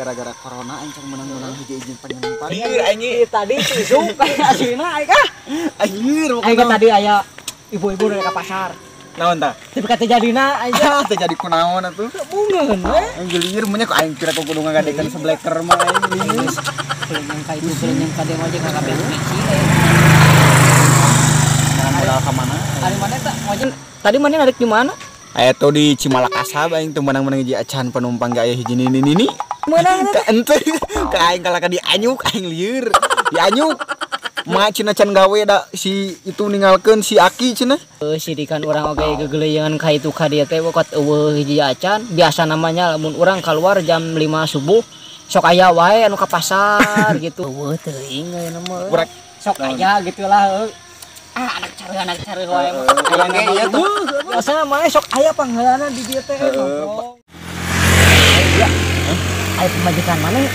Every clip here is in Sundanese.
Gara-gara corona aing can menang-menang hiji izin penyempan. Lieur aing tadi isuk asina aing ah. Anjir aing tadi aya ibu-ibu dari ka pasar. Naon tah? Tapi kata jadina aing teh jadi kunaon atuh. Bungeun we. Aing lieur mah nya ku aing kira ku kudu ngagadekeun sebleker mah aing lieur. Beuleung ka itu beuleung ka dia ngojek ka kabeh bisi. Modal ka mana? Ari mana tah ngojek? Tadi mana narik di mana? Aya tuh di Cimalakasab aing teu menang-menang hiji acan penumpang ge aya hiji nini nini. Menang teh? Henteu. Ka aing kalah ka dianyuk aing lieur. Dianyuk. Ma cenah can gawe da si itu ninggalkeun si Aki cenah. Heuh sirikan urang oge gegeleuyeungan ka itu ka dieu teh wakat eueuh hiji acan. Biasa namanya lamun urang keluar jam 5 subuh sok aya wae anu ka pasar gitu. Eueuh teuing ayeuna mah. Sok aya gitulah. Ah anak cari wae mah. Urang ge ieu tuh. Biasana mah sok aya pangheulana di dieu teh nongkrong. Iya. Aya pamajikan maneh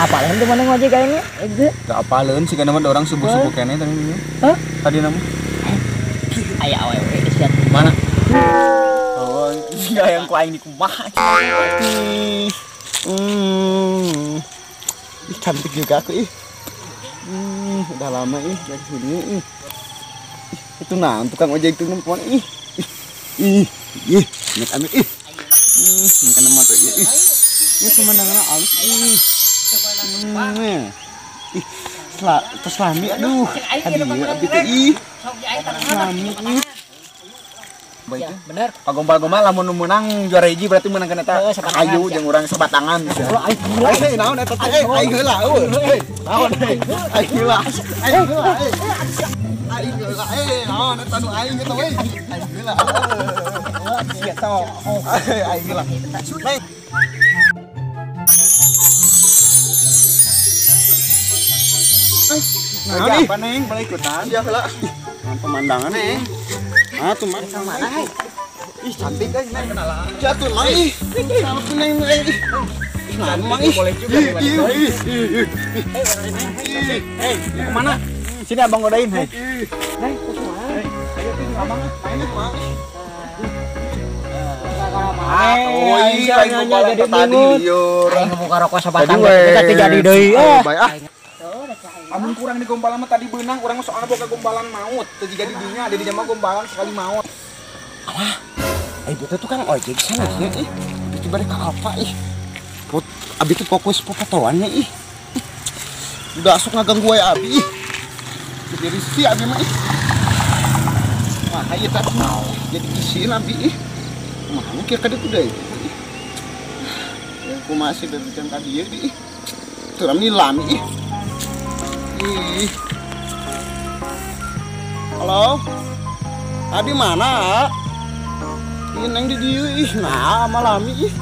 apaleun teh maneh ngojek aing ge? Teu apaleun sigana mah urang subuh-subuh keneh tadi ieu. Hah? Tadi nama. Aya awewe sia. Mana? Oh, sia yang ku aing dikumaha. Ih cantik juga aku ih. Udah lama ih dari sini ih. Itu nah tukang ojek itu perempuan ih. Ih, ih, nek ambil ih. Ih, kena mata ih. Ini pemandangannya halus ih. Ih, terus lami aduh. Abi teh ih. Lami ih. Ya, bener. Pagombal-gombal lamun menang juara hiji berarti menang kana eta. Ayu jeung urang sebatangan. Aing naon eta teh? Aing heula eueuh. Naon aing heula. Aing heula. Aing heula. Naon eta nu aing eta we. Aing heula. Sia tau. Aing heula. Neng. Nah, apa neng? Boleh ikutan? Iya heula. Pemandangan nih. Ah tuh mana? Mana hai? Ih cantik guys neng. Jatuh lah ih. Sama tuh neng ih. Nah, emang ih. Boleh juga nih. Ih. Hei, mau kemana? Sini abang godain, hei. Neng, kumaha? Ayo ting abang main mah. Ah, oh iya, jadi tadi lieur. Aing buka rokok sabatang kita teh jadi deui. Bae ah. Amun kurang di gombalan mah tadi beunang, urang mah soalna boga gombalan maut. Teu jiga di dinya, ada di mah gombalan sekali maut. Alah, ibu teh tukang ojek sanesnya ih. Itu bari ka Alfa ih. Put, abi teh fokus popotoannya ih. Udah sok ngaganggu wae abi ih. Jadi risih abi mah ih. Wah, ieu teh jadi isin abi ih. Kumaha kieu ka ditu deui. Ya kumaha sih bebejan ka dieu ih. Turam ni lami ih. Ih. Halo. Tadi mana? Ih, neng di dieu ih. Nah, malami ih.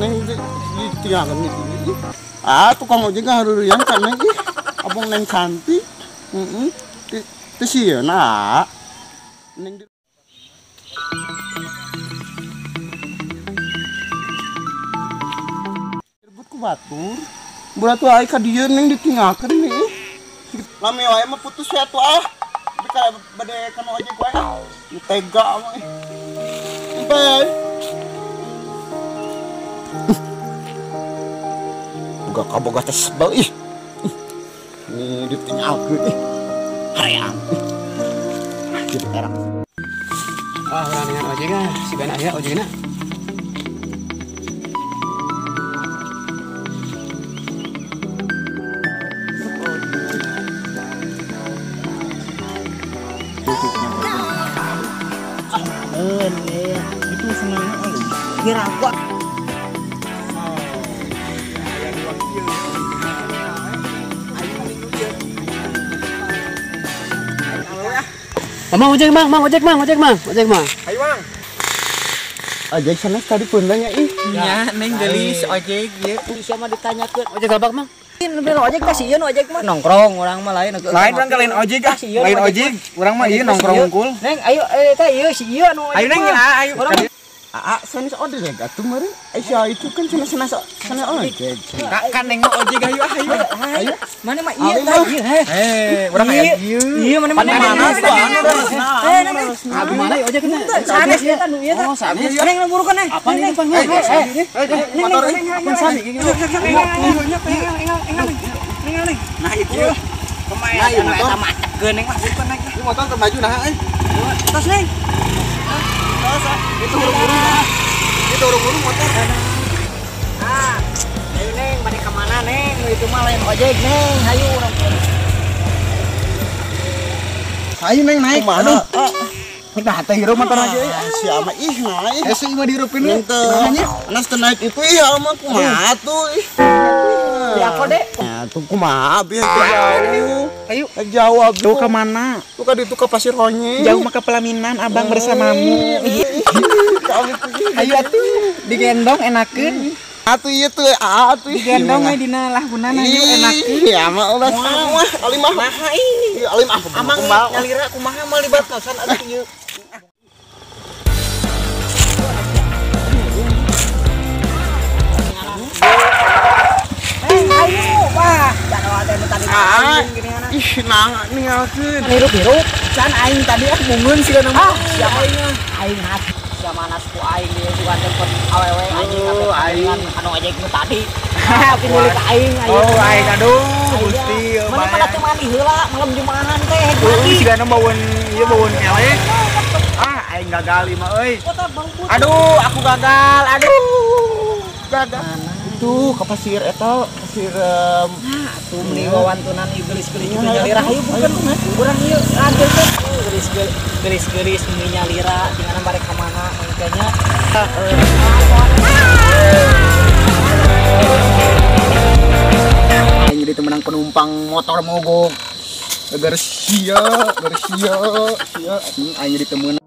Neng di ditinggalkeun di dieu ih. Ah, tukang ojek ngaharurian ka neng ih. Abang neng cantik. Heeh. Teu sieun ah. Neng di rebut ku batur. Bulat tuh ai ka dieu neng ditinggalkeun nih. Lami wae mah putus ya tuh ah. Bika bade kana ojek wae ah. Tega mah. Bye. Boga kaboga teh sebel ih. Nih ditinggalkeun ih. Haream. Jadi era. Ah, urang dengan ojek ah, si ben aya ojekna. Itu senangnya alus. Kira gua. Mang ojek mang, mang ojek mang, ojek mang, ojek mang. Ayo mang. Ojek sanes tadi pundanya ih. Nya neng geulis ojek ieu. Sia mah ditanyakeun ojek galbak mang. Bener ojek teh sieun ojek mah nongkrong urang mah lain. Lain urang ke lain ojek ah. Lain ojek, urang mah ieu nongkrong unggul. Neng ayo teh ieu si ieu anu. Ayo neng ayo. Aa sanes ojek atuh meureun. Aisyah itu kan sanes sanes ojek. Kan neng mah ojek ayo ayo. Ayo. Mana mah ieu teh ieu heh. Eh, urang aya ieu. Ieu mana mana. Mana? Eh, neng. Ah, gimana ya ojek nya? Sanes eta nu ieu tah. Oh, sanes. Neng burukan neng. Apa nih Bang? Motor apa sani? Nah, itu. Nah, ieu motor eta macetkeun neng mah burukan neng. Ieu motor teu maju nah euy. Tos neng. Tos itu hurung-hurung. Itu hurung-hurung motor. Ah, ayo neng, balik ke mana neng? Itu mah lain ojek neng, hayu urang. Ayo neng naik. Aduh. Nah, teh hirup motor aja euy. Si ama ih nah ih. Hese mah dihirupin we. Teu. Anas teu naik itu ih ama kumaha tuh ih. Di aku dek. Nah, tuh kumaha abi jauh. Ayo jauh abi. Tuh ke mana? Tuh ka ditu ka Pasir Honye. Jauh mah ke pelaminan abang bersamamu. Ayo atuh digendong enakeun. Atuh ieu tuh atuh digendong we dina lahunana ieu enakeun. Ya mah ulah mah alim mah. Maha ih. Alim ah amang nyalira kumaha mah libat nosan atuh ieu. Ayo wah jadwal teh tadi aing gini ana. Ih nah ninggalkeun. Hirup-hirup can aing tadi ah bungeun siga nama. Siapa aing aing hati siapa manas ku aing ieu sugan telepon awewe anjing kabeh aing anu ojek nu tadi. Pinulik aing aing. Oh aing aduh Gusti mana pada teu mandi heula malam Jumaahan teh mandi. Sigana baweun ieu baweun elek. Ah aing gagal ieu mah euy. Aduh aku gagal aduh gagal. Tuh ke pasir eta pasir nah atuh meuni wawantunan ieu geulis-geulis kitu nyalira hayu bukan urang ieu lanjut teh geulis-geulis meuni nyalira tinggalan barek ka mana mangkanya aing jadi temenang penumpang motor mogok. Geus sia, geus sia, sia aing jadi temenan.